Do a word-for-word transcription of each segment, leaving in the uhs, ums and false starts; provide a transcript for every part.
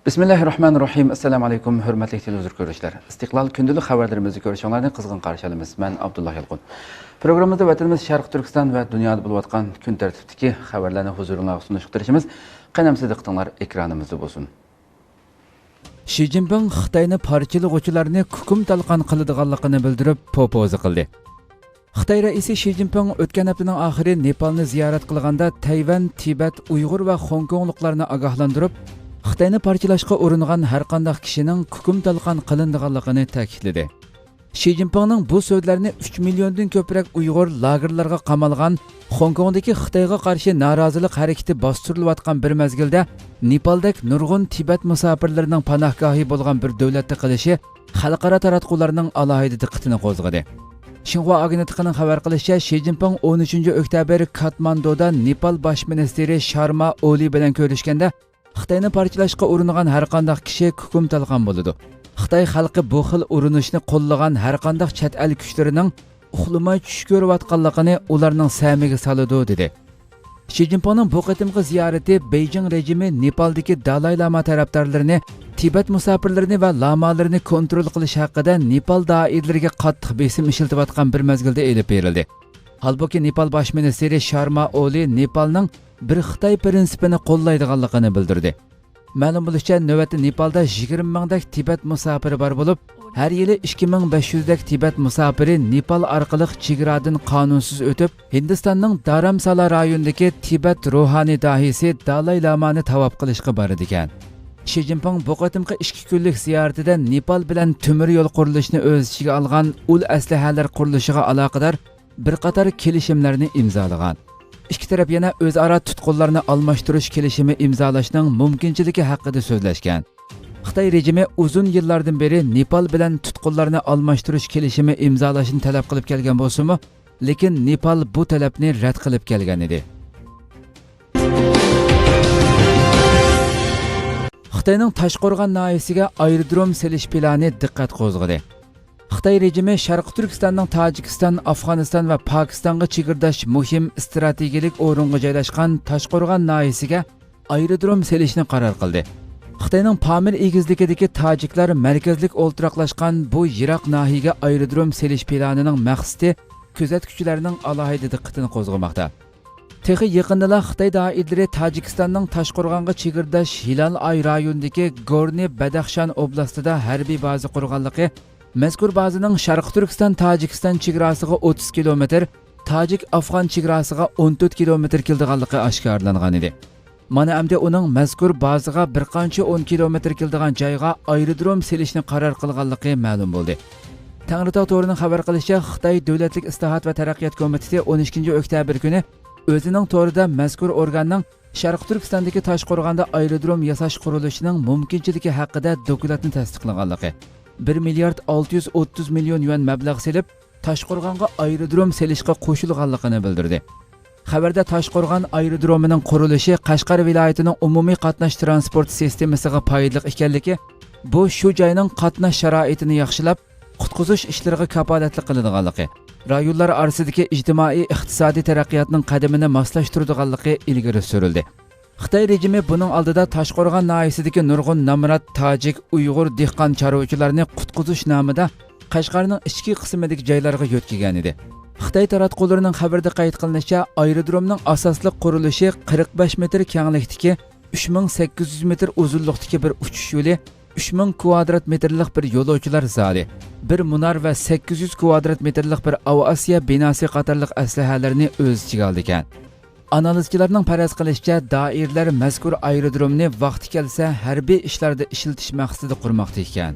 بىسمىللاھىررەھمانىررەھىم. ئەسسالامۇ ئەلەيكۇم، ھۆرمەتلىك تېلېۋىزور كۆرۈشلەر. ئىستىقلال كۈندىلىك خەۋەرلىرىمىزنى كۆرۈشۈڭلارنى قىزغىن قارشى ئالىمىز. مەن ئابدۇللا يالقۇن. پروگراممىمىزدا ۋەتىنىمىز شەرقىي تۈركىستان ۋە دۇنيادا بولۇۋاتقان كۈن تەرتىپتىكى خەۋەرلەرنى ھۇزۇرۇڭلارغا سۇنۇشقا تىرىشىمىز. قېنى ئەمىسە دىققىتىڭلار ئېكرانىمىزدا بولسۇن. شى جىنپىڭ خىتاينى پارچىلىغۇچىلارنى كۇكۇم تالقان قىلىدىغانلىقىنى بىلدۈرۈپ، پوپوزا قىلدى. خىتاي رەئىسى شى جىنپىڭ ئۆتكەن ھەپتىنىڭ ئاخىرى نېپالنى زىيارەت قىلغاندا، تەيۋەن، تىبەت، ئۇيغۇر ۋە خوڭكوڭلۇقلارنى ئاگاھلاندۇرۇپ، خىتاينى پارچىلاشقا ئۇرۇنغان ھەرقانداق كىشىنىڭ كۇكۇم تالقان قىلىنىدىغانلىقىنى تەكىتلىدى. شى جىنپىڭنىڭ بۇ سۆزلەرنى ئۈچ مىليوندىن كۆپرەك ئۇيغۇر لاگېرلارغا قامالغان خوڭكوڭدىكى خىتايغا قارشى نارازىلىق ھەرىكىتى باستۇرۇلۇۋاتقان بىر مەزگىلدە، نېپالدەك نۇرغۇن تىبەت مۇساپىرلىرىنىڭ پاناھگاھى بولغان بىر دۆلەتتە قىلىشى خەلقئارا تاراتقۇلارنىڭ ئالاھىدە دىققىتىنى قوزغىدى. شىنخۇا ئاگېنتلىقىنىڭ خەۋەر قىلىشىچە، شى جىنپىڭ ئون ئۈچىنچى ئۆكتەبىر كاتماندۇدا نېپال باش مىنىستىرى شارما ئولى بىلەن كۆرۈشكەندە، خىتاينى پارچىلاشقا ئۇرۇنغان ھەرقانداق كىشى كۇكۇم تالقان بولىدۇ. خىتاي خەلقى بۇ خىل ئۇرۇنۇشنى قوللىغان ھەرقانداق چەت ئەل كۈچلىرىنىڭ ئۇخلىماي چۈش كۆرۈۋاتقانلىقىنى ئۇلارنىڭ سەمىگە سالىدۇ، دېدى. شى جىنپىڭنىڭ بۇ قېتىمقى زىيارىتى بېيجىڭ رېجىمى نېپالدىكى دالاي لاما تەرەپدارلىرىنى، تىبەت مۇساپىرلىرىنى ۋە لامالىرىنى كونترول قىلىش ھەققىدە نېپال دائىرىلىرىگە قاتتىق بېسىم ئىشلىتىۋاتقان بىر مەزگىلدە ئېلىپ بېرىلدى. ھالبۇكى، نېپال باش مىنىستىرى شارما ئولى نېپالنىڭ بىر خىتاي پىرىنسىپىنى قوللايدىغانلىقىنى بىلدۈردى. مەلۇم بولۇشىچە، نۆۋەتتە نېپالدا يىگىرمە مىڭدەك تىبەت مۇساپىرى بار بولۇپ، ھەر يىلى ئىككى مىڭ بەش يۈزدەك تىبەت مۇساپىرى نېپال ئارقىلىق چېگرادىن قانۇنسىز ئۆتۈپ، ھىندىستاننىڭ دارامسالا رايونىدىكى تىبەت روھانىي داھىيسى دالاي لامانى تاۋاپ قىلىشقا بارىدىكەن. شى جىنپىڭ بۇ قېتىمقى ئىككى كۈنلۈك زىيارىتىدە نېپال بىلەن تۆمۈر يول قۇرۇلۇشىنى ئۆز ئىچىگە ئالغان ئۇل ئەسلىھەلەر قۇرۇلۇشىغا ئالاقىدار بىر قاتار كېلىشىملەرنى ئىمزالىغان. ئىككى تەرەپ يەنە ئۆزئارا تۇتقۇنلارنى ئالماشتۇرۇش كېلىشىمى ئىمزالاشنىڭ مۇمكىنچىلىكى ھەققىدە سۆزلەشكەن. خىتاي رېجىمى ئۇزۇن يىللاردىن بېرى نېپال بىلەن تۇتقۇنلارنى ئالماشتۇرۇش كېلىشىمى ئىمزالاشنى تەلەپ قىلىپ كەلگەن بولسىمۇ، لېكىن نېپال بۇ تەلەپنى رەت قىلىپ كەلگەن ئىدى. خىتاينىڭ تاشقورغان ناھىيەسىگە ئايرودروم سېلىش پىلانى دىققەت قوزغىدى. خىتاي رېجىمى شەرقىي تۈركىستاننىڭ تاجىكىستان، ئافغانىستان ۋە پاكىستانغا چېگرىداش مۇھىم ئىستراتېگىيەلىك ئورۇنغا جايلاشقان تاشقورغان ناھىيەسىگە ئايرودروم سېلىشنى قارار قىلدى. خىتاينىڭ پامىر ئېگىزلىكىدىكى تاجىكلار مەركەزلىك ئولتۇراقلاشقان بۇ يىراق ناھىيەگە ئايرودروم سېلىش پىلانىنىڭ مەقسىتى كۆزەتكۈچىلەرنىڭ ئالاھىدە دىققىتىنى قوزغىماقتا. تېخى يېقىندىلا خىتاي دائىرىلىرى تاجىكىستاننىڭ تاشقورغانغا چېگرىداش ھىلال ئاي رايونىدىكى گورنى بەدەخشان ئوبلاستىدا ھەربىي بازا قۇرغانلىقى، مەزكۇر بازىنىڭ شەرقىي تۈركىستان تاجىكىستان چېگراسىغا ئوتتۇز كىلومېتىر، تاجىك ئافغان چېگراسىغا ئون تۆت كىلومېتىر كېلىدىغانلىقى ئاشكارىلانغان ئىدى. مانا ئەمدى ئۇنىڭ مەزكۇر بازىغا بىر قانچە ئون كىلومېتىر كېلىدىغان جايغا ئايرودروم سېلىشنى قارار قىلغانلىقى مەلۇم بولدى. تەڭرىتاغ تورىنىڭ خەۋەر قىلىشىچە، خىتاي دۆلەتلىك ئىسلاھات ۋە تەرەققىيات كومىتېتى ئون ئىككىنچى ئۆكتەبىر كۈنى ئۆزىنىڭ تورىدا مەزكۇر ئورگاننىڭ شەرقىي تۈركىستاندىكى تاشقورغاندا ئايرودروم ياساش قۇرۇلۇشىنىڭ مۇمكىنچىلىكى ھەققىدە دوكلاتنى تەستىقلىغانلىقى، بىر مىليارد ئالتە يۈز ئوتتۇز مىليون يۈەن مەبلەغ سېلىپ، تاشقورغانغا ئايرودروم سېلىشقا قوشۇلغانلىقىنى بىلدۈردى. خەۋەردە تاشقورغان ئايرودرومىنىڭ قۇرۇلۇشى قەشقەر ۋىلايىتىنىڭ ئومۇمىي قاتناش تىرانسپورت سىستېمىسىغا پايدىلىق ئىكەنلىكى، بۇ شۇ جاينىڭ قاتناش شارائىتىنى ياخشىلاپ، قۇتقۇزۇش ئىشلىرىغا كاپالەتلىك قىلىدىغانلىقى، رايونلار ئارىسىدىكى ئىجتىمائىي ئىقتىسادىي تەرەققىياتنىڭ قەدىمىنى ماسلاشتۇرىدىغانلىقى ئىلگىرى سۈرۈلدى. خىتاي رېجىمى بۇنىڭ ئالدىدا تاشقورغان ناھىيەسىدىكى نۇرغۇن نامرات تاجىك، ئۇيغۇر دېھقان چارۋىچىلارنى قۇتقۇزۇش نامىدا قەشقەرنىڭ ئىچكى قىسمىدىكى جايلارغا يۆتكىگەنىدى. خىتاي تاراتقۇلىرىنىڭ خەۋىرىدە قەيت قىلىنىشىچە، ئايرودرومنىڭ ئاساسلىق قۇرۇلۇشى قىرىق بەش مېتىر كەڭلىكتىكى، ئۈچ مىڭ سەككىز يۈز مېتىر ئۇزۇنلۇقتىكى بىر ئۇچۇش يولى، ئۈچ مىڭ كۋادرات مېتىرلىق بىر يولۇچىلار زالى، بىر مۇنار ۋە سەككىز يۈز كۋادرات مېتىرلىق بىر ئاۋىئاتسىيە بىناسى قاتارلىق ئەسلىھەلەرنى ئۆز ئىچىگە ئالىدىكەن. ئانالىزچىلارنىڭ پەرەز قىلىشىچە، دائىرىلەر مەزكۇر ئايرودرومنى ۋاقتى كەلسە ھەربىي ئىشلاردا ئىشلىتىش مەقسىتىدە قۇرماقتا ئىكەن.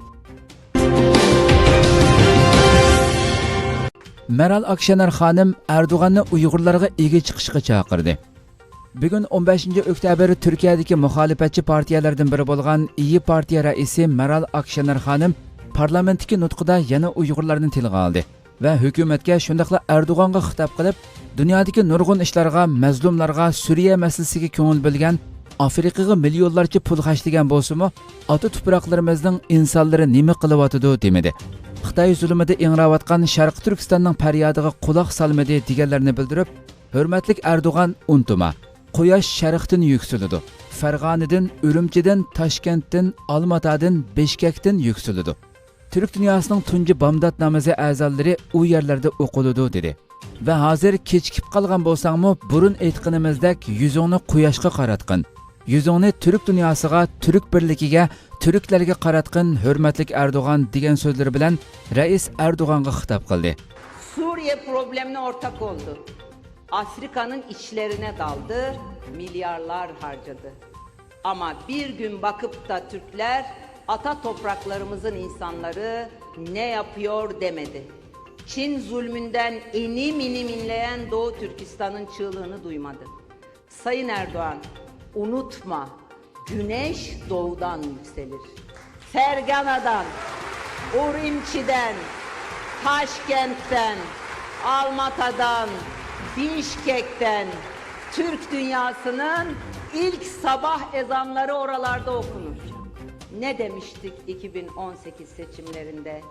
مەرال ئاكشېنەر خانىم ئەردوغاننى ئۇيغۇرلارغا ئىگە چىقىشقا چاقىردى. بۈگۈن ئون بەشىنچى ئۆكتەبىر تۈركىيەدىكى مۇخالىپەتچى پارتىيەلەردىن بىرى بولغان ئىيى پارتىيە رەئىسى مەرال ئاكشېنەر خانىم پارلامېنتتىكى نۇتقىدا يەنە ئۇيغۇرلارنى تىلغا ئالدى ۋە ھۆكۈمەتكە، شۇنداقلا ئەردوغانغا خىتاب قىلىپ، دۇنيادىكى نۇرغۇن ئىشلارغا، مەزلۇملارغا، سۈرىيە مەسىلىسىگە كۆڭۈل بۆلگەن، ئافرىقىغا مىليونلارچە پۇل خەجلىگەن بولسىمۇ، ئاتا تۇپراقلىرىمىزنىڭ ئىنسانلىرى نېمە قىلىۋاتىدۇ دېمىدى. خىتاي زۇلۇمىدا ئىڭراۋاتقان شەرقىي تۈركىستاننىڭ پەريادىغا قۇلاق سالمىدى دېگەنلەرنى بىلدۈرۈپ، ھۆرمەتلىك ئەردوغان، ئۇنتۇما، قۇياش شەرقتىن يۈكسىلىدۇ، فەرغانىدىن، ئۈرۈمچىدىن، تاشكەنتتىن، ئالماتادىن، بىشكەكتىن يۈكسىلىدۇ. تۈرك دۇنياسىنىڭ تۇنجى بامدات نامىزى ئەزانلىرى ئۇ يەرلەردە ئوقۇلىدۇ، دېدى. ۋە ھازىر كېچىكىپ قالغان بولساڭمۇ، بۇرۇن ئېيتقىنىمىزدەك يۈزۈڭنى قۇياشقا قاراتقىن. يۈزۈڭنى تۈرك دۇنياسىغا، تۈرك بىرلىكىگە، تۈركلەرگە قاراتقىن، ھۆرمەتلىك ئەردوغان، دېگەن سۆزلىرى بىلەن رەئىس ئەردوغانغا خىتاب قىلدى. Suriye problemine ortak oldu. Afrika'nın içlerine daldı, milyarlar harcadı. Ama bir gün bakıp da Türkler, ata topraklarımızın insanları ne yapıyor demedi. Çin zulmünden enim inim inleyen Doğu Türkistan'ın çığlığını duymadı. Sayın Erdoğan, unutma, güneş doğudan yükselir. Fergana'dan, Urumçi'den, Taşkent'ten, Almata'dan, Bişkek'ten Türk dünyasının ilk sabah ezanları oralarda okunur. Ne demiştik iki bin on sekiz seçimlerinde?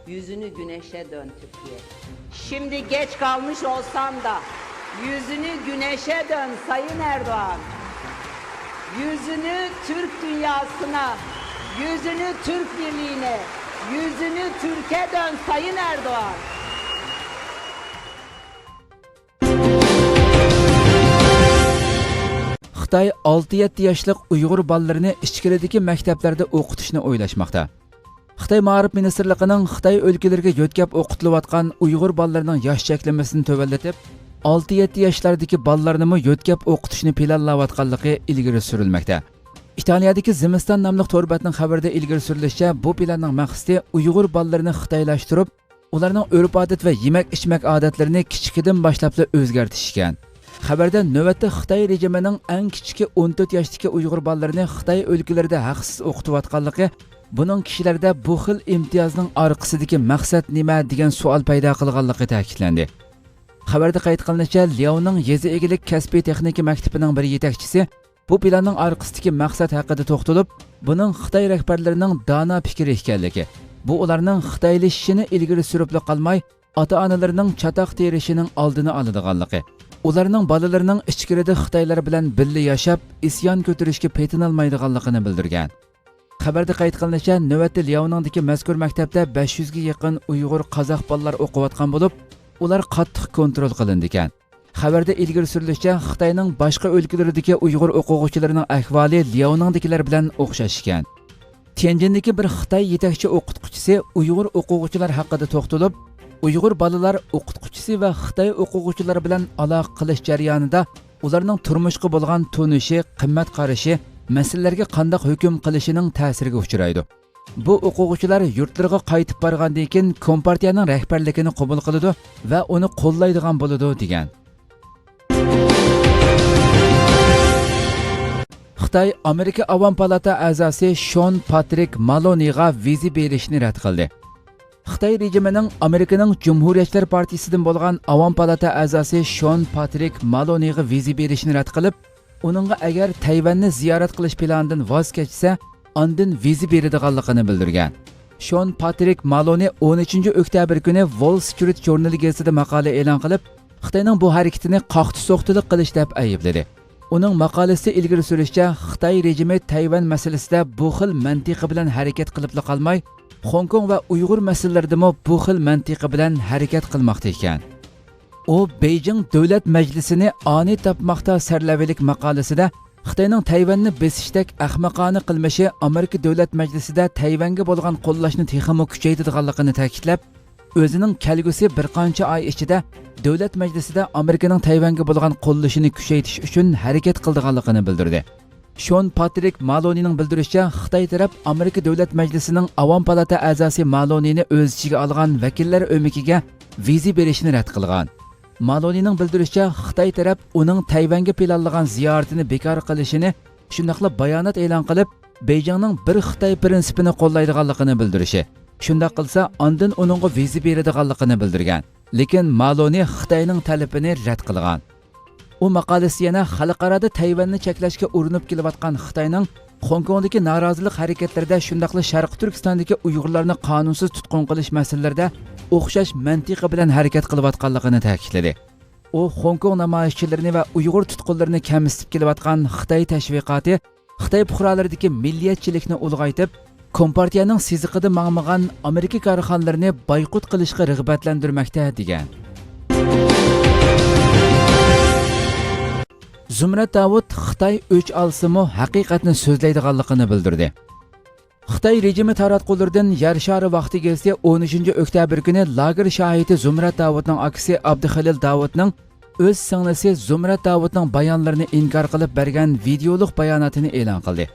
Yüzünü güneşe dön Türkiye. Şimdi geç kalmış olsan da yüzünü güneşe dön Sayın Erdoğan. Yüzünü Türk dünyasına, yüzünü Türk birliğine, yüzünü Türkiye dön Sayın Erdoğan. خىتاي ئالتە يەتتە ياشلىق ئۇيغۇر بالىلىرىنى ئىچكىرىدىكى مەكتەپلەردە ئوقۇتۇشنى ئويلاشماقتا. خىتاي مائارىپ مىنىستىرلىقىنىڭ خىتاي ئۆلكىلىرىگە يۆتكەپ ئوقۇتۇلۇۋاتقان ئۇيغۇر بالىلىرىنىڭ ياش چەكلىمىسىنى تۆۋەنلىتىپ، ئالتە يەتتە ياشلاردىكى بالىلارنىمۇ يۆتكەپ ئوقۇتۇشنى پىلانلاۋاتقانلىقى ئىلگىرى سۈرۈلمەكتە. ئىتالىيەدىكى زىمىستان ناملىق تور بەتنىڭ خەۋىرىدە ئىلگىرى سۈرۈلۈشىچە، بۇ پىلاننىڭ مەقسىتى ئۇيغۇر بالىلىرىنى خىتايلاشتۇرۇپ، ئۇلارنىڭ ئۆرپ-ئادەت ۋە يېمەك-ئىچمەك ئادەتلىرىنى كىچىكىدىن باشلاپلا ئۆزگەرتىش ئىكەن. خەۋەردە نۆۋەتتە خىتاي رېجىمىنىڭ ئەڭ كىچىكى ئون تۆت ياشتىكى ئۇيغۇر بالىلىرىنى خىتاي ئۆلكىلىرىدە ھەقسىز ئوقۇتۇۋاتقانلىقى، بۇنىڭ كىشىلەردە بۇ خىل ئىمتىيازنىڭ ئارقىسىدىكى مەقسەت نېمە دېگەن سوئال پەيدا قىلغانلىقى تەكىتلەندى. خەۋەردە قەيت قىلىنىشىچە، لياۋنىڭ يېزا ئىگىلىك كەسپىي تېخنىكا مەكتىپىنىڭ بىر يېتەكچىسى بۇ پىلاننىڭ ئارقىسىدىكى مەقسەت ھەققىدە توختىلىپ، بۇنىڭ خىتاي رەھبەرلىرىنىڭ دانا پىكرى ئىكەنلىكى، بۇ ئۇلارنىڭ خىتايلىشىشىنى ئىلگىرى سۈرۈپلا قالماي، ئاتا-ئانىلىرىنىڭ چاتاق تېرىشىنىڭ ئالدىنى ئالىدىغانلىقى، ئۇلارنىڭ بالىلىرىنىڭ ئىچكىرىدە خىتايلار بىلەن بىللە ياشاپ، ئىسيان كۆتۈرۈشكە پېتىنالمايدىغانلىقىنى بىلدۈرگەن. خەۋەردە قەيت قىلىنىشىچە، نۆۋەتتە لياۋنىڭدىكى مەزكۇر مەكتەپتە بەش يۈزگە يېقىن ئۇيغۇر، قازاق بالىلار ئوقۇۋاتقان بولۇپ، ئۇلار قاتتىق كونترول قىلىنىدىكەن. خەۋەردە ئىلگىرى سۈرۈلۈشىچە، خىتاينىڭ باشقا ئۆلكىلىرىدىكى ئۇيغۇر ئوقۇغۇچىلىرىنىڭ ئەھۋالى لياۋنىڭدىكىلەر بىلەن ئوخشاش ئىكەن. تيەنجىندىكى بىر خىتاي يېتەكچى ئوقۇتقۇچىسى ئۇيغۇر ئوقۇغۇچىلار ھەققىدە توختىلىپ، ئۇيغۇر بالىلار ئوقۇتقۇچىسى ۋە خىتاي ئوقۇغۇچىلار بىلەن ئالاقە قىلىش جەريانىدا ئۇلارنىڭ تۇرمۇشقا بولغان تونۇشى، قىممەت قارىشى، مەسىلىلەرگە قانداق ھۆكۈم قىلىشىنىڭ تەسىرىگە ئۇچرايدۇ. بۇ ئوقۇغۇچىلار يۇرتلىرىغا قايتىپ بارغاندىن كېيىن، كومپارتىيەنىڭ رەھبەرلىكىنى قوبۇل قىلىدۇ ۋە ئۇنى قوللايدىغان بولىدۇ، دېگەن. خىتاي ئامېرىكا ئاۋام پالاتا ئەزاسى شون پاترىك مالونىغا ۋىزا بېرىشنى رەت قىلدى. خىتاي رېجىمىنىڭ ئامېرىكىنىڭ جۇمھۇرىيەتچىلەر پارتىيىسىدىن بولغان ئاۋام پالاتا ئەزاسى شون پاترىك مالونىغا ۋىزا بېرىشنى رەت قىلىپ، ئۇنىڭغا ئەگەر تەيۋەننى زىيارەت قىلىش پىلانىدىن ۋاز كەچسە، ئاندىن ۋىزا بېرىدىغانلىقىنى بىلدۈرگەن. شون پاترىك مالونى ئون ئۈچىنچى ئۆكتەبىر كۈنى ۋول سترىت ژۇرنىلى گېزىتىدە ماقالە ئېلان قىلىپ، خىتاينىڭ بۇ ھەرىكىتىنى قاقتى-سوقتىلىق قىلىش دەپ ئەيىبلىدى. ئۇنىڭ ماقالىسىدە ئىلگىرى سۈرۈشىچە، خىتاي رېجىمى تەيۋەن مەسىلىسىدە بۇ خىل مەنتىقى بىلەن ھەرىكەت قىلىپلا قالماي، خوڭكوڭ ۋە ئۇيغۇر مەسىلىلىرىدىمۇ بۇ خىل مەنتىقى بىلەن ھەرىكەت قىلماقتا ئىكەن. ئۇ بېيجىڭ دۆلەت مەجلىسىنى ئانى تاپماقتا سەرلەۋھىلىك ماقالىسىدە، خىتاينىڭ تەيۋەننى بېسىشتەك ئەخمىقانە قىلمىشى ئامېرىكا دۆلەت مەجلىسىدە تەيۋەنگە بولغان قوللاشنى تېخىمۇ كۈچەيتىدىغانلىقىنى تەكىتلەپ، ئۆزىنىڭ كەلگۈسى بىر قانچە ئاي ئىچىدە دۆلەت مەجلىسىدە ئامېرىكىنىڭ تەيۋەنگە بولغان قوللىشىنى كۈچەيتىش ئۈچۈن ھەرىكەت قىلىدىغانلىقىنى بىلدۈردى. شون پاترىك مالونىنىڭ بىلدۈرۈشىچە، خىتاي تەرەپ ئامېرىكا دۆلەت مەجلىسىنىڭ ئاۋام پالاتا ئەزاسى مالونىنى ئۆز ئىچىگە ئالغان ۋەكىللەر ئۆمىكىگە ۋىزا بېرىشنى رەت قىلغان. مالونىنىڭ بىلدۈرۈشىچە، خىتاي تەرەپ ئۇنىڭ تەيۋەنگە پىلانلىغان زىيارىتىنى بىكار قىلىشىنى، شۇنداقلا بايانات ئېلان قىلىپ، بېيجىڭنىڭ بىر خىتاي پىرىنسىپىنى قوللايدىغانلىقىنى بىلدۈرۈشى، شۇنداق قىلسا، ئاندىن ئۇنىڭغا ۋىزا بېرىدىغانلىقىنى بىلدۈرگەن. لېكىن مالونى خىتاينىڭ تەلىپىنى رەت قىلغان. ئۇ ماقالىسىدە يەنە خەلقئارادا تەيۋەننى چەكلەشكە ئۇرۇنۇپ كېلىۋاتقان خىتاينىڭ خوڭكوڭدىكى نارازىلىق ھەرىكەتلىرىدە، شۇنداقلا شەرقىي تۈركىستاندىكى ئۇيغۇرلارنى قانۇنسىز تۇتقۇن قىلىش مەسىلىلىرىدە ئوخشاش مەنتىقى بىلەن ھەرىكەت قىلىۋاتقانلىقىنى تەكىتلىدى. ئۇ خوڭكوڭ نامايىشچىلىرىنى ۋە ئۇيغۇر تۇتقۇنلىرىنى كەمسىتىپ كېلىۋاتقان خىتاي تەشۋىقاتى خىتاي پۇقرالىرىدىكى مىللىيەتچىلىكنى ئۇلغايتىپ، كومپارتىيەنىڭ سىزىقىدا ماڭمىغان ئامېرىكا كارخانىلىرىنى بايقۇت قىلىشقا رىغبەتلەندۈرمەكتە، دېگەن. زۇمرەت داۋۇت خىتاي ئۆچ ئالسىمۇ، ھەقىقەتنى سۆزلەيدىغانلىقىنى بىلدۈردى. خىتاي رېجىمى تاراتقۇلىرىدىن يەر شارى ۋاقتى گېزىتى ئون ئۈچىنچى ئۆكتەبىر كۈنى لاگېر شاھىتى زۇمرەت داۋۇتنىڭ ئاكىسى ئابدۇخېلىل داۋۇتنىڭ ئۆز سىڭلىسى زۇمرەت داۋۇتنىڭ بايانلىرىنى ئىنكار قىلىپ بەرگەن ۋىدېئولۇق باياناتىنى ئېلان قىلدى.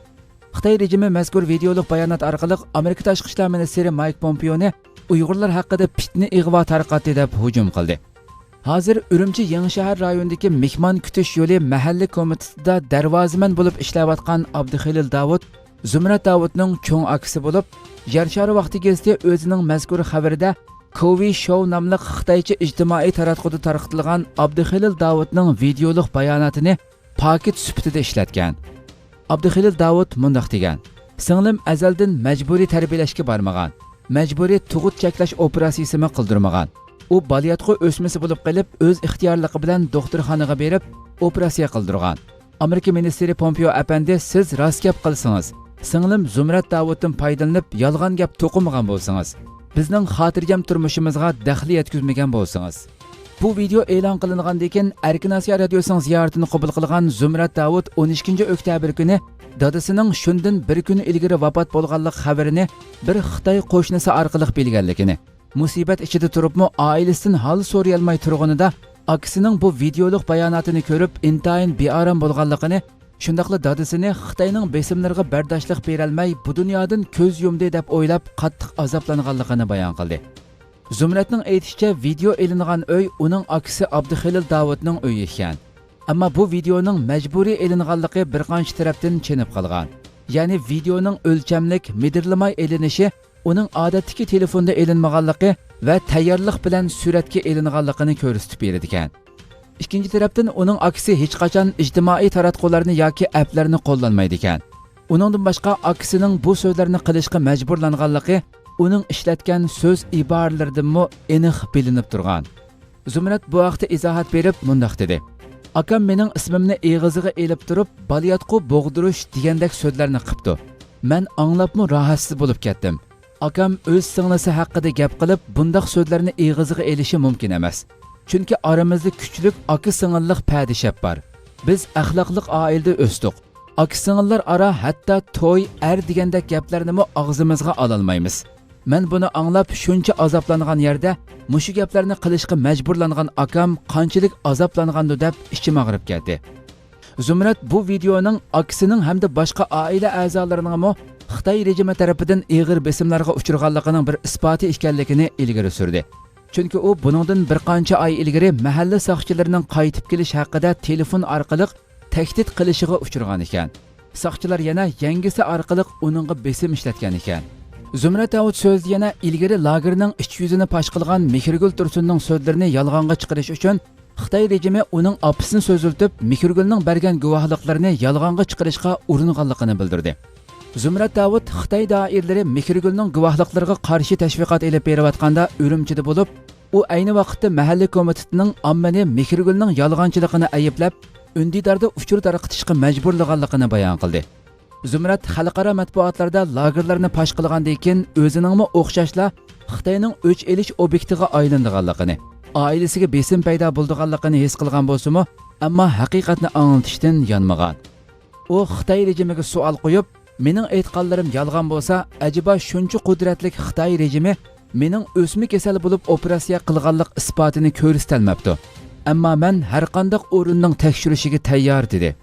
خىتاي رېجىمى مەزكۇر ۋىدېئولۇق بايانات ئارقىلىق ئامېرىكا تاشقى ئىشلار مىنىستىرى مايك پومپېئونى ئۇيغۇرلار ھەققىدە پىتنە ئىغۋا تارقاتتى دەپ ھۇجۇم قىلدى. ھازىر ئۈرۈمچى يېڭىشەھەر رايونىدىكى مېھمان كۈتۈش يولى مەھەللە كومىتېتىدا دەرۋازىمەن بولۇپ ئىشلەۋاتقان ئابدۇخېلىل داۋۇت زۇمرەت داۋۇتنىڭ چوڭ ئاكىسى بولۇپ، يەر شارى ۋاقتى گېزىتى ئۆزىنىڭ مەزكۇر خەۋىرىدە كوۋى شوۋ ناملىق خىتايچە ئىجتىمائىي تاراتقۇدا تارقىتىلغان ئابدۇخېلىل داۋۇتنىڭ ۋىدېئولۇق باياناتىنى پاكىت سۈپىتىدە ئىشلەتكەن. ئابدۇخېلىل داۋۇت مۇنداق دېگەن: «سىڭلىم ئەزەلدىن مەجبۇرىي تەربىيەلەشكە بارمىغان، مەجبۇرىي تۇغۇت چەكلەش ئوپېراتسىيىسىمۇ قىلدۇرمىغان. ئۇ بالىياتقۇ ئۆسمىسى بولۇپ قېلىپ، ئۆز ئىختىيارلىقى بىلەن دوختۇرخانىغا بېرىپ، ئوپېراتسىيە قىلدۇرغان.» ئامېرىكا مىنىستىرى پومپېئو ئەپەندى، سىز راست گەپ قىلسىڭىز، سىڭلىم زۇمرەت داۋۇتتىن پايدىلىنىپ، يالغان گەپ توقۇمىغان بولسىڭىز، بىزنىڭ خاتىرجەم تۇرمۇشىمىزغا دەخلى يەتكۈزمىگەن بولسىڭىز. بۇ ۋىدېئو ئېلان قىلىنغاندىن كېيىن، ئەركىن ئاسىيا رادىيوسىنىڭ زىيارىتىنى قوبۇل قىلغان زۇمرەت داۋۇت ئون ئىككىنچى ئۆكتەبىر كۈنى دادىسىنىڭ شۇندىن بىر كۈن ئىلگىرى ۋاپات بولغانلىق خەۋىرىنى بىر خىتاي قوشنىسى ئارقىلىق بىلگەنلىكىنى، مۇسىبەت ئىچىدە تۇرۇپمۇ ئائىلىسىدىن ھال سورىيالماي تۇرغىنىدا، ئاكىسىنىڭ بۇ ۋىدېئولۇق باياناتىنى كۆرۈپ، ئىنتايىن بىئارام بولغانلىقىنى، شۇنداقلا دادىسىنى خىتاينىڭ بېسىملىرىغا بەرداشلىق بېرەلمەي، بۇ دۇنيادىن كۆز يۇمدى دەپ ئويلاپ، قاتتىق ئازابلانغانلىقىنى بايان قىلدى. زۇمرەتنىڭ ئېيتىشىچە، ۋىدېئو ئېلىنغان ئۆي ئۇنىڭ ئاكىسى ئابدۇخېلىل داۋۇتنىڭ ئۆيى ئىكەن. ئەمما بۇ ۋىدېئونىڭ مەجبۇرىي ئېلىنغانلىقى بىر قانچە تەرەپتىن چېنىپ قالغان. يەنى ۋىدېئونىڭ ئۆلچەملىك، مىدىرلىماي ئېلىنىشى ئۇنىڭ ئادەتتىكى تېلېفوندا ئېلىنمىغانلىقى ۋە تەييارلىق بىلەن سۈرەتكە ئېلىنغانلىقىنى كۆرسىتىپ بېرىدىكەن. ئىككىنچى تەرەپتىن، ئۇنىڭ ئاكىسى ھېچقاچان ئىجتىمائىي تاراتقۇلارنى ياكى ئەپلەرنى قوللانمايدىكەن. ئۇنىڭدىن باشقا، ئاكىسىنىڭ بۇ سۆزلەرنى قىلىشقا مەجبۇرلانغانلىقى ئۇنىڭ ئىشلەتكەن سۆز ئىبارىلىرىدىنمۇ ئېنىق بىلىنىپ تۇرغان. زۇمرەت بۇ ھەقتە ئىزاھات بېرىپ مۇنداق دېدى: «ئاكام مېنىڭ ئىسمىمنى ئېغىزىغا ئېلىپ تۇرۇپ، بالىياتقۇ بوغدۇرۇش دېگەندەك سۆزلەرنى قىپتۇ. مەن ئاڭلاپمۇ راھەتسىز بولۇپ كەتتىم. ئاكام ئۆز سىڭلىسى ھەققىدە گەپ قىلىپ، بۇنداق سۆزلەرنى ئېغىزىغا ئېلىشى مۇمكىن ئەمەس. چۈنكى ئارىمىزدا كۈچلۈك ئاكا-سىڭىللىق پەدىشەپ بار. بىز ئەخلاقلىق ئائىلىدە ئۆستۇق. ئاكا-سىڭىللار ئارا ھەتتا توي، ئەر دېگەندەك گەپلەرنىمۇ ئاغزىمىزغا ئالالمايمىز.» مەن بۇنى ئاڭلاپ شۇنچە ئازابلانغان يەردە، مۇشۇ گەپلەرنى قىلىشقا مەجبۇرلانغان ئاكام قانچىلىك ئازابلانغاندۇ دەپ ئىچىم ئاغرىپ كەتتى. زۇمرەت بۇ ۋىدېئونىڭ ئاكىسىنىڭ ھەمدە باشقا ئائىلە ئەزالىرىنىڭمۇ خىتاي رېجىمى تەرىپىدىن ئېغىر بېسىملارغا ئۇچرىغانلىقىنىڭ بىر ئىسپاتى ئىكەنلىكىنى ئىلگىرى سۈردى. چۈنكى ئۇ بۇنىڭدىن بىر قانچە ئاي ئىلگىرى مەھەللە ساقچىلىرىنىڭ قايتىپ كېلىش ھەققىدە تېلېفون ئارقىلىق تەھدىت قىلىشىغا ئۇچرىغان ئىكەن. ساقچىلار يەنە يەڭگىسى ئارقىلىق ئۇنىڭغا بېسىم ئىشلەتكەن ئىكەن. زۇمرەت داۋۇت سۆزىدە يەنە ئىلگىرى لاگېرنىڭ ئىچ يۈزىنى پاش قىلغان مېھرىگۈل تۇرسۇننىڭ سۆزلىرىنى يالغانغا چىقىرىش ئۈچۈن خىتاي رېجىمى ئۇنىڭ ئاپىسىنى سۆزلىتىپ، مېھرىگۈلنىڭ بەرگەن گۇۋاھلىقلىرىنى يالغانغا چىقىرىشقا ئۇرۇنغانلىقىنى بىلدۈردى. زۇمرەت داۋۇت خىتاي دائىرىلىرى مېھرىگۈلنىڭ گۇۋاھلىقلىرىغا قارشى تەشۋىقات ئېلىپ بېرىۋاتقاندا ئۈرۈمچىدە بولۇپ، ئۇ ئەينى ۋاقىتتا مەھەللە كومىتېتىنىڭ ئاممىنى مېھرىگۈلنىڭ يالغانچىلىقىنى ئەيىبلەپ، ئۈندىداردا ئۇچۇر تارقىتىشقا مەجبۇرلىغانلىقىنى بايان قىلدى. زۇمرەت خەلقئارا مەتبۇئاتلاردا لاگېرلارنى پاش قىلغاندىن كېيىن، ئۆزىنىڭمۇ ئوخشاشلا خىتاينىڭ ئۆچ ئېلىش ئوبيېكتىغا ئايلىنىدىغانلىقىنى، ئائىلىسىگە بېسىم پەيدا بولىدىغانلىقىنى ھېس قىلغان بولسىمۇ، ئەمما ھەقىقەتنى ئاڭلىتىشتىن يانمىغان. ئۇ خىتاي رېجىمىگە سوئال قويۇپ، مېنىڭ ئېيتقانلىرىم يالغان بولسا، ئەجەبا شۇنچە قۇدرەتلىك خىتاي رېجىمى مېنىڭ ئۆسمە كېسەل بولۇپ ئوپېراتسىيە قىلغانلىق ئىسپاتىنى كۆرسىتەلمەپتۇ. ئەمما مەن ھەرقانداق ئورۇننىڭ تەكشۈرۈشىگە تەييار، دېدى.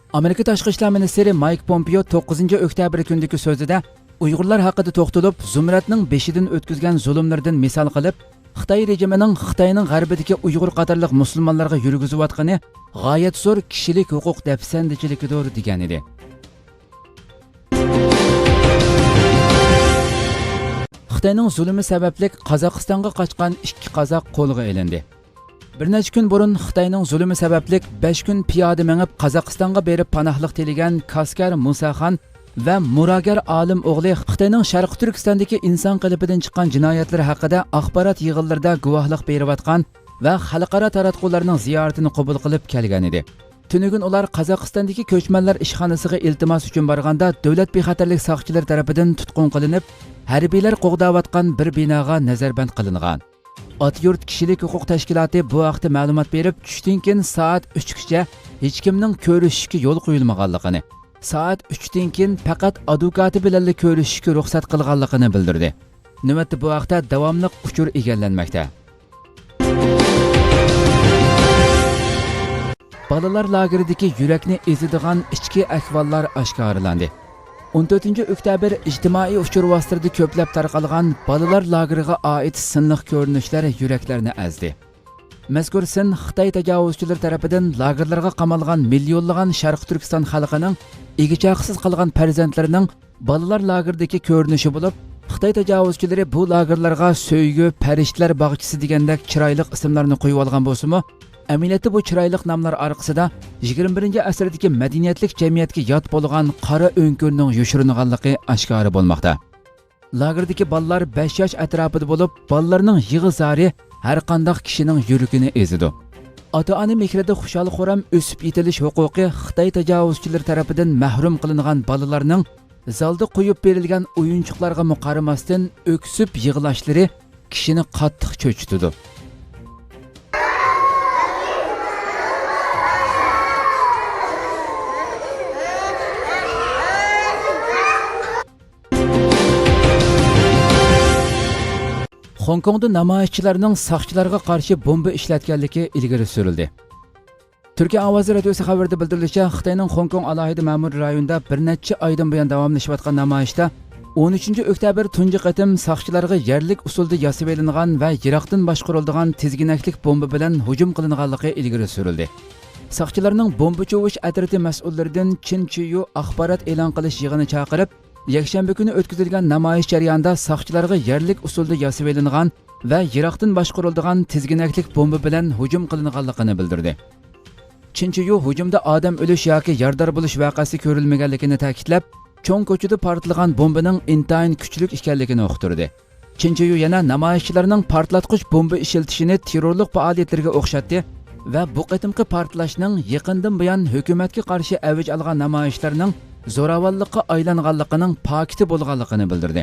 ئامېرىكا تاشقى ئىشلار مىنىستىرى مايك پومپېئو توققۇزىنچى ئۆكتەبىر كۈنىدىكى سۆزىدە ئۇيغۇرلار ھەققىدە توختىلىپ، زۇمرەتنىڭ بېشىدىن ئۆتكۈزگەن زۇلۇملىرىدىن مىسال قىلىپ، خىتاي رېجىمىنىڭ خىتاينىڭ غەربىدىكى ئۇيغۇر قاتارلىق مۇسۇلمانلارغا يۈرگۈزۈۋاتقىنى غايەت زور كىشىلىك ھوقۇق دەپسەندىچىلىكىدۇر، دېگەنىدى. خىتاينىڭ زۇلۇمى سەۋەبلىك قازاقىستانغا قاچقان ئىككى قازاق قولغا ئېلىندى. بىر نەچچە كۈن بۇرۇن خىتاينىڭ زۇلۇمى سەۋەبلىك بەش كۈن پىيادە مېڭىپ قازاقىستانغا بېرىپ پاناھلىق تىلىگەن كاسكەر مۇساخان ۋە مۇراگەر ئالىم ئوغلى خىتاينىڭ شەرقىي تۈركىستاندىكى ئىنسان قېلىپىدىن چىققان جىنايەتلىرى ھەققىدە ئاخبارات يىغىنلىرىدا گۇۋاھلىق بېرىۋاتقان ۋە خەلقئارا تاراتقۇلارنىڭ زىيارىتىنى قوبۇل قىلىپ كەلگەنىدى. تۈنۈگۈن ئۇلار قازاقىستاندىكى كۆچمەنلەر ئىشخانىسىغا ئىلتىماس ئۈچۈن بارغاندا، دۆلەت بىخەتەرلىك ساقچىلىرى تەرىپىدىن تۇتقۇن قىلىنىپ، ھەربىيلەر قوغداۋاتقان بىر بىناغا نەزەربەند قىلىنغان. ئاتا يۇرت كىشىلىك ھوقۇق تەشكىلاتى بۇ ھەقتە مەلۇمات بېرىپ، چۈشتىن كېيىن سائەت ئۈچكىچە ھېچكىمنىڭ كۆرۈشۈشكە يول قويۇلمىغانلىقىنى، سائەت ئۈچتىن كېيىن پەقەت ئادۋوكاتى بىلەنلا كۆرۈشۈشكە رۇخسەت قىلغانلىقىنى بىلدۈردى. نۆۋەتتە بۇ ھەقتە داۋاملىق ئۇچۇر ئىگىلەنمەكتە. بالىلار لاگېرىدىكى يۈرەكنى ئېزىدىغان ئىچكى ئەھۋاللار ئاشكارىلاندى. ئون تۆتىنچى ئۆكتەبىر ئىجتىمائىي ئۇچۇر ۋاسىتىلىرىدە كۆپلەپ تارقالغان بالىلار لاگېرىغا ئائىت سىنلىق كۆرۈنۈشلەر يۈرەكلەرنى ئەزدى. مەزكۇر سىن خىتاي تاجاۋۇزچىلىرى تەرىپىدىن لاگېرلارغا قامالغان مىليونلىغان شەرقىي تۈركىستان خەلقىنىڭ ئىگە-چاقىسىز قالغان پەرزەنتلىرىنىڭ بالىلار لاگېرىدىكى كۆرۈنۈشى بولۇپ، خىتاي تاجاۋۇزچىلىرى بۇ لاگېرلارغا سۆيگۈ، پەرىشتىلەر باغچىسى دېگەندەك چىرايلىق ئىسىملارنى قويۇۋالغان بولسىمۇ، ئەمەلىيەتتە بۇ چىرايلىق ناملار ئارقىسىدا يىگىرمە بىرىنچى ئەسىردىكى مەدەنىيەتلىك جەمئىيەتكە يات بولغان قارا ئۆڭكۈرنىڭ يوشۇرۇنغانلىقى ئاشكارا بولماقتا. لاگېردىكى بالىلار بەش ياش ئەتراپىدا بولۇپ، بالىلارنىڭ يىغا-زارى ھەرقانداق كىشىنىڭ يۈرىكىنى ئېزىدۇ. ئاتا-ئانا مېھرىدە خۇشال-خۇرام ئۆسۈپ يېتىلىش ھوقۇقى خىتاي تاجاۋۇزچىلىرى تەرىپىدىن مەھرۇم قىلىنغان بالىلارنىڭ زالدا قويۇپ بېرىلگەن ئويۇنچۇقلارغىمۇ قارىماستىن، ئۆكسۈپ يىغلاشلىرى كىشىنى قاتتىق چۆچۈتىدۇ. خوڭكوڭدا نامايىشچىلارنىڭ ساقچىلارغا قارشى بومبا ئىشلەتكەنلىكى ئىلگىرى سۈرۈلدى. تۈركىيە ئاۋازى رادىيوسى خەۋىرىدە بىلدۈرۈلۈشىچە، خىتاينىڭ خوڭكوڭ ئالاھىدە مەمۇرىي رايونىدا بىر نەچچە ئايدىن بۇيان داۋاملىشىۋاتقان نامايىشتا ئون ئۈچىنچى ئۆكتەبىر تۇنجى قېتىم ساقچىلارغا يەرلىك ئۇسۇلدا ياسىۋېلىنغان ۋە يىراقتىن باشقۇرۇلىدىغان تىزگىنەكلىك بومبا بىلەن ھۇجۇم قىلىنغانلىقى ئىلگىرى سۈرۈلدى. ساقچىلارنىڭ بومبا چوۋۇش ئەترىتى مەسئۇللىرىدىن چىن چىيۇ ئاخبارات ئېلان قىلىش يىغىنى چاقىرىپ، يەكشەنبە كۈنى ئۆتكۈزۈلگەن نامايىش جەريانىدا ساقچىلارغا يەرلىك ئۇسۇلدا ياسىۋېلىنغان ۋە يىراقتىن باشقۇرۇلىدىغان تىزگىنەكلىك بومبا بىلەن ھۇجۇم قىلىنغانلىقىنى بىلدۈردى. چىن چىيۇ ھۇجۇمدا ئادەم ئۆلۈش ياكى يارىدار بولۇش ۋەقەسى كۆرۈلمىگەنلىكىنى تەكىتلەپ، چوڭ كوچىدا پارتلىغان بومبىنىڭ ئىنتايىن كۈچلۈك ئىكەنلىكىنى ئۇقتۇردى. چىن چىيۇ يەنە نامايىشچىلارنىڭ پارتلاتقۇچ بومبا ئىشلىتىشىنى تېررورلۇق پائالىيەتلىرىگە ئوخشاتتى ۋە بۇ قېتىمقى پارتلاشنىڭ يېقىندىن بۇيان ھۆكۈمەتكە قارشى ئەۋج ئالغان نامايىشلارنىڭ زوراۋانلىققا ئايلانغانلىقىنىڭ پاكىتى بولغانلىقىنى بىلدۈردى.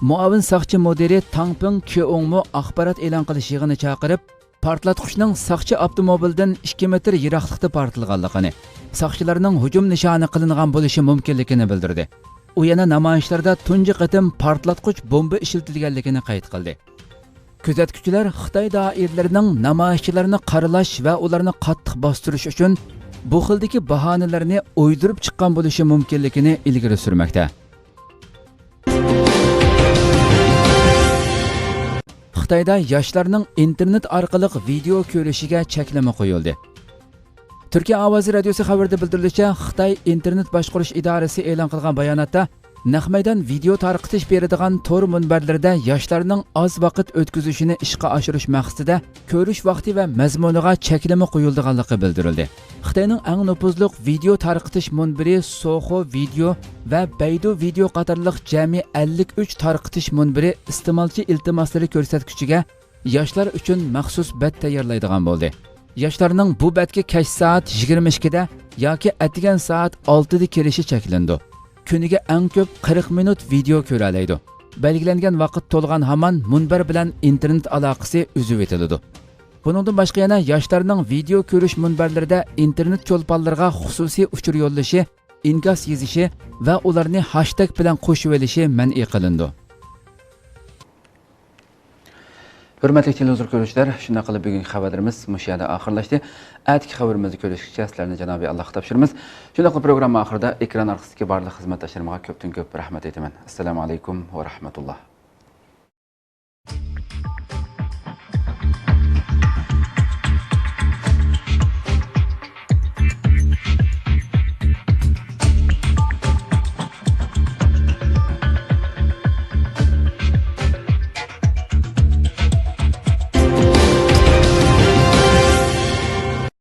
مۇئاۋىن ساقچى مۇدىرى تاڭ پېڭ كيوڭمۇ ئاخبارات ئېلان قىلىش يىغىنى چاقىرىپ، پارتلاتقۇچنىڭ ساقچى ئاپتوموبىلىدىن ئىككى مېتىر يىراقلىقتا پارتلىغانلىقىنى، ساقچىلارنىڭ ھۇجۇم نىشانى قىلىنغان بولۇشى مۇمكىنلىكىنى بىلدۈردى. ئۇ يەنە نامايىشلاردا تۇنجى قېتىم پارتلاتقۇچ بومبا ئىشلىتىلگەنلىكىنى قەيت قىلدى. كۆزەتكۈچىلەر خىتاي دائىرىلىرىنىڭ نامايىشچىلارنى قارىلاش ۋە ئۇلارنى قاتتىق باستۇرۇش ئۈچۈن بۇ خىلدىكى باھانىلەرنى ئويدۇرۇپ چىققان بولۇشى مۇمكىنلىكىنى ئىلگىرى سۈرمەكتە. خىتايدا ياشلارنىڭ ئىنتېرنېت ئارقىلىق ۋىدېئو كۆرۈشىگە چەكلىمە قويۇلدى. تۈركىيە ئاۋازى رادىيوسى خەۋىرىدە بىلدۈرۈلۈشىچە، خىتاي ئىنتېرنېت باشقۇرۇش ئىدارىسى ئېلان قىلغان باياناتتا، نەق مەيدان ۋىدېئو تارقىتىش بېرىدىغان تور مۇنبەرلىرىدە ياشلارنىڭ ئاز ۋاقىت ئۆتكۈزۈشىنى ئىشقا ئاشۇرۇش مەقسىتىدە كۆرۈش ۋاقتى ۋە مەزمۇنىغا چەكلىمە قويۇلىدىغانلىقى بىلدۈرۈلدى. خىتاينىڭ ئەڭ نوپۇزلۇق ۋىدېئو تارقىتىش مۇنبىرى سوخو ۋىدېئو ۋە بەيدۇ ۋىدېئو قاتارلىق جەمئىي ئەللىك ئۈچ تارقىتىش مۇنبىرى ئىستېمالچى ئىلتىماسلىرى كۆرسەتكۈچىگە ياشلار ئۈچۈن مەخسۇس بەت تەييارلايدىغان بولدى. ياشلارنىڭ بۇ بەتكە كەچ سائەت يىگىرمە ئىككىدە ياكى ئەتىگەن سائەت ئالتىدە كىرىشى چەكلىنىدۇ. كۈنىگە ئەڭ كۆپ قىرىق مىنۇت ۋىدېئو كۆرەلەيدۇ. بەلگىلەنگەن ۋاقىت تولغان ھامان مۇنبەر بىلەن ئىنتېرنېت ئالاقىسى ئۈزۈۋېتىلىدۇ. بۇنىڭدىن باشقا يەنە ياشلارنىڭ ۋىدېئو كۆرۈش مۇنبەرلىرىدە ئىنتېرنېت چولپانلىرىغا خۇسۇسىي ئۇچۇر يوللىشى، ئىنكاس يېزىشى ۋە ئۇلارنى ھاشتەگ بىلەن قوشۇۋېلىشى مەنئى قىلىنىدۇ. ھۆرمەتلىك تېلېۋىزور كۆرۈشلەر، شۇنداق قىلىپ بۈگۈنكى خەۋەرلىرىمىز مۇشۇ يەردە ئاخىرلاشتى. ئەتىكى خەۋىرىمىزدە كۆرۈشكىچە سىلەرنى جانابىي ئاللاھقا تاپشۇرىمىز. شۇنداقلا پروگرامما ئاخىرىدا ئېكران ئارقىسىدىكى بارلىق خىزمەتداشلىرىمغا كۆپتىن كۆپ رەھمەت ئېيتىمەن. ئەسسالامۇ ئەلەيكۇم ۋە رەھمەتۇللاھ.